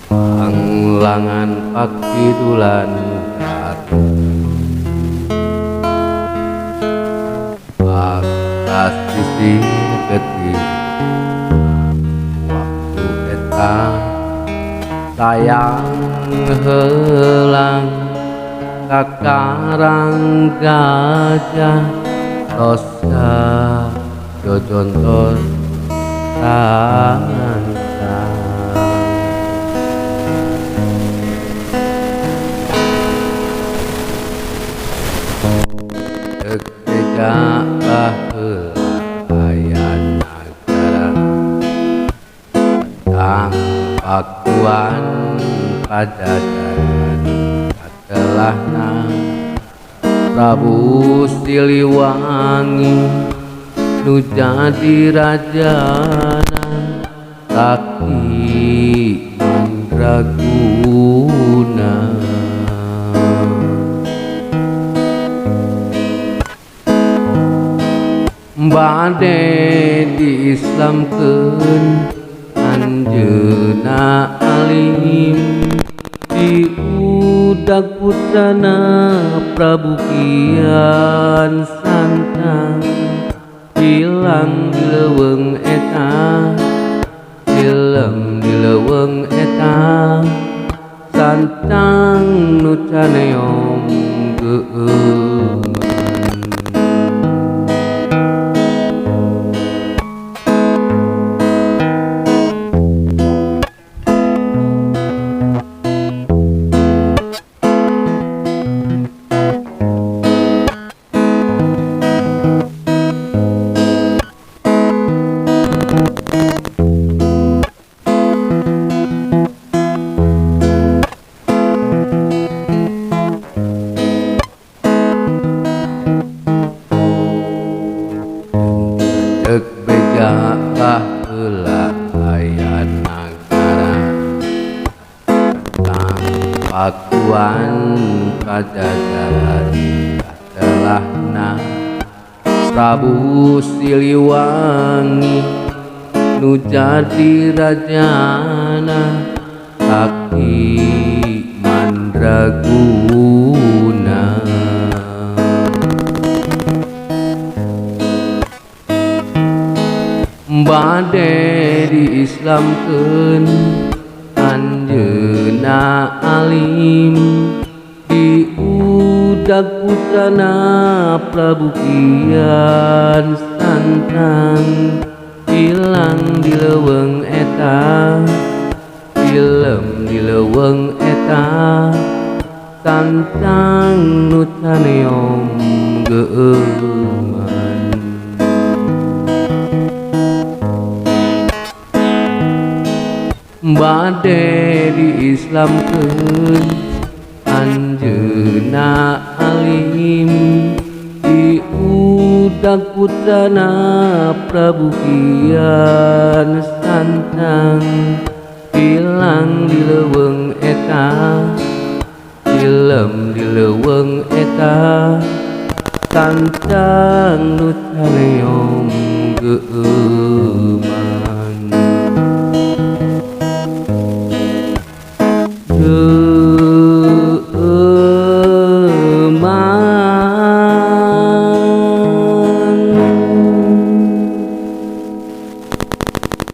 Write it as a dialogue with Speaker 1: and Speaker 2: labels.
Speaker 1: Panglangan pakidulan bakas sisi keti waktu eta sayang helang kakarang gajah tosa jojontos tangsa. Keja baheula aya nagara tentang Pakuan Pajajaran katelahna Prabu Siliwangi nu jadi rajana Sakti Mandraguna. Bade diislamkeun anjeunna alim diudag putrana Prabu Kian Santang hilang di leuweung eta dilem di leuweung eta santang nu caneom geueuman. Ceuk beja baheula aya nagara tentang Pakuan Pajajaran katelahna Prabu Siliwangi nu jadi rajana Sakti Mandraguna. Bade diislamkeun anjeunna alim diudag putrana Prabu Kian Santang hilang di leuweung eta dilem di leuweung eta santang nu caneom geueuman. Bade diislamkeun anjeunna alim diudag putrana Prabu Kian Santang hilang di leuweung eta dilem di leuweung eta santang nu caneom geueuman.